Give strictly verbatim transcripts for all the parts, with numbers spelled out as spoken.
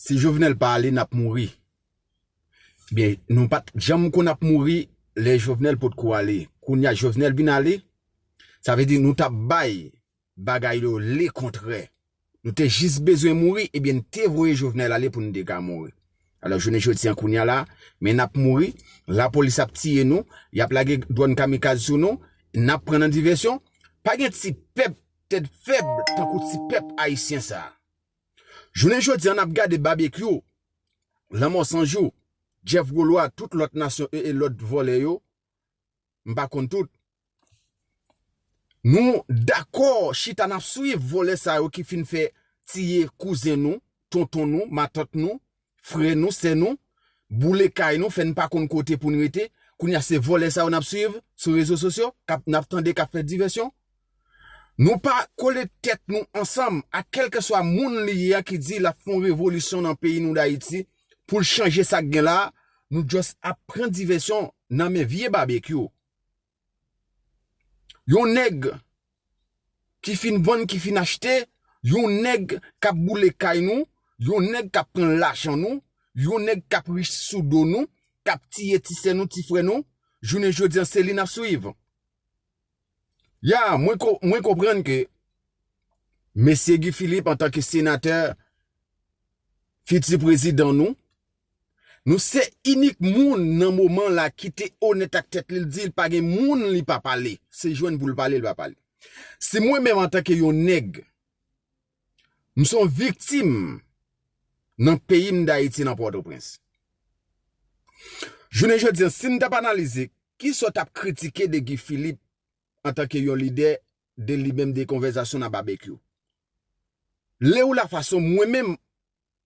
Si Jovenel pa ale, n ap mouri. Byen, nou pa t janm konn ap mouri lè Jovenel potko ale. Kounye a Jovenel vin ale, sa vle di nou t ap bay bagay yo lekontrè. Nou te jis bezwen mouri, ebyen n te voye Jovenel ale pou n te ka mouri. Alò, jounen jodi a kounye a la, men n ap mouri, lapolis ap tiye nou, y ap lage dwòn kamikaz sou nou, n ap pran nan divèsyon. Pa gen ti pèp tèt fèb tankou ti pèp ayisyen sa a. Jounen jodi a, n ap gade Babekyou, Lanmò San Jou, Jeff Golois, tout lòt nasyon e, e lòt vòlè yo, m pa konn tout. Nou dakò chita n ap swiv vòlè sa yo ki fin fè tiye kouzen nou, tonton nou, matant nou, frè nou, sè nou, boule kay nou, fè n pa konn kote pou n rete. Kounye a se vòlè sa yo n ap swiv sou rezo sosyo, k ap, n ap tande k ap fè divèsyon. Nou pa kole tèt nou ansanm ak kèlkeswa moun li ye a ki di l ap fè yon revolisyon nan peyi nou Dayiti pou l chanje sa k gen la a. Nou just ap pran divèsyon nan men vye Babekyou. Yon nèg ki fin vann, ki fin achte, yon nèg k ap boule kay nou, yon nèg k ap pran lajan nou, yon nèg k ap rich sou do nou, k ap tiye ti sè nou, ti frè nou, jounen jodi a se li n ap swiv. Ya, mwen ko-, mwen konprann ke mesye Guy Philippe antanke senatè, fiti prezidan nou, nou se inik moun nan moman la ki te onèt ak tèt li, l di l pa gen moun li pa pale. Se jwenn pou l pale, l pa pale. Si mwen menm antanke yon nèg, m se yon viktim nan peyi m Dayiti, nan Pòtoprens. Jounen jodi a, si m t ap analize, kisa w t ap kritike de Guy Philippe antanke yon lidè, de li menm, de konvèsasyon nan Babekyou? Lè ou la fason mwen menm,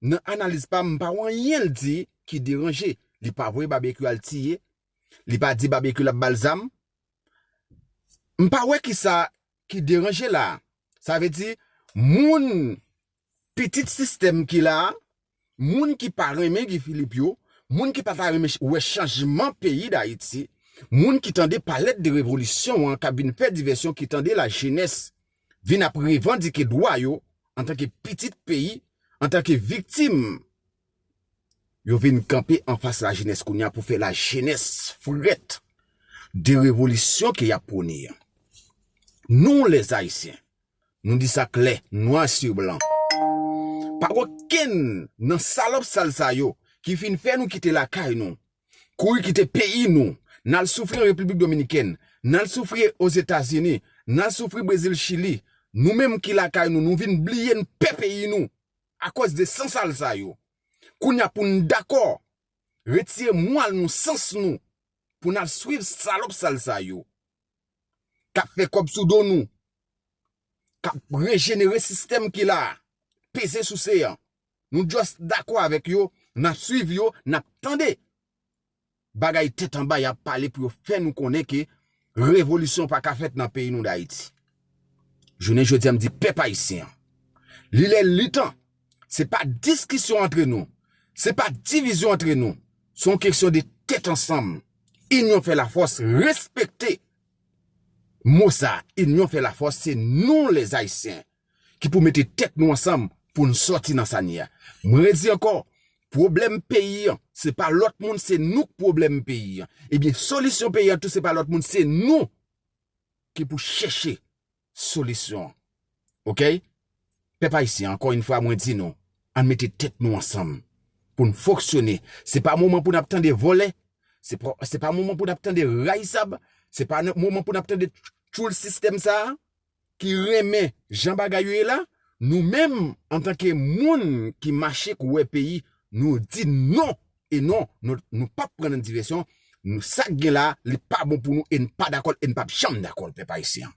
nan analiz pa m, m pa wè anyen l di ki deranje. Li pa voye Babekyou al tiye. Li pa di Babekyou l ap ba l zam. M pa wè kisa ki deranje la a. Sa vle di, moun, pitit sistèm ki la a, moun ki pa renmen Guy Philippe yo, moun ki pa ta renmen ch-, wè chanjman peyi Dayiti, moun ki tande palèt de revolisyon an k ap vin fè divèsyon, ki tande lajenès vin ap revandike dwa yo antanke pitit peyi, antanke viktim, yo vin kanpe anfas lajenès kounye a pou fè lajenès frèt de revolisyon ke y ap pwone an. Nou, Lèzayisyen, nou di sa klè, nwa si blan. Pa okenn nan salòp sal sa yo ki fin fè nou kite lakay nou, kouri kite peyi nou, n al soufri an Repiblik Dominikèn, n al soufri Ozetazini, n al soufri Brezil, Chili. Nou menm ki lakay nou, nou vin bliye n pè peyi nou akoz de san sal sa yo. Kounye a pou n dakò retire mwal nou, sans nou, pou n al swiv salòp sal sa yo k ap fè kòb sou do nou, k ap rejenere sistèm ki la a, peze souse an. Nou just dakò avèk yo, n ap swiv yo, n ap tande bagay tèt anba y ap pale pou yo fè nou konnen ke revolisyon pa ka fèt nan peyi nou Dayiti. Jounen jodi a, m di pèp ayisyen an, li lè li tan, se pa diskisyon antre nou, se pa divizyon antre nou, se yon kesyon de tèt ansanm. Inyon fè lafòs, respekte mo sa, inyon fè lafòs, se nou Lèzayisyen ki pou mete tèt nou ansanm pou n sòti nan sa n ye a. Mwen redi ankò, pwoblèm peyi an, se pa lòt moun, se nou k pwoblèm peyi an. Ebyen, solisyon peyi an tou, se pa lòt moun, se nou ki pou chèche solisyon an. Oke? Pèp ayisyen, ankò yon fwa, mwen di nou, ann mete tèt nou ansanm pou n fonksyone. Se pa moman pou n ap tande vòlè, se pa, se pa moman pou n ap tande rayisab, se pa moman pou n ap tande tchoul sistèm sa a ki renmen jan bagay yo ye la. Nou menm, antanke moun ki mache k wè peyi, nou di non e non, nou, nou p ap pran nan divèsyon. Nou, sa k gen la, li pa bon pou nou e n pa dakò l e n p ap janm dakò l, pèp ayisyen an.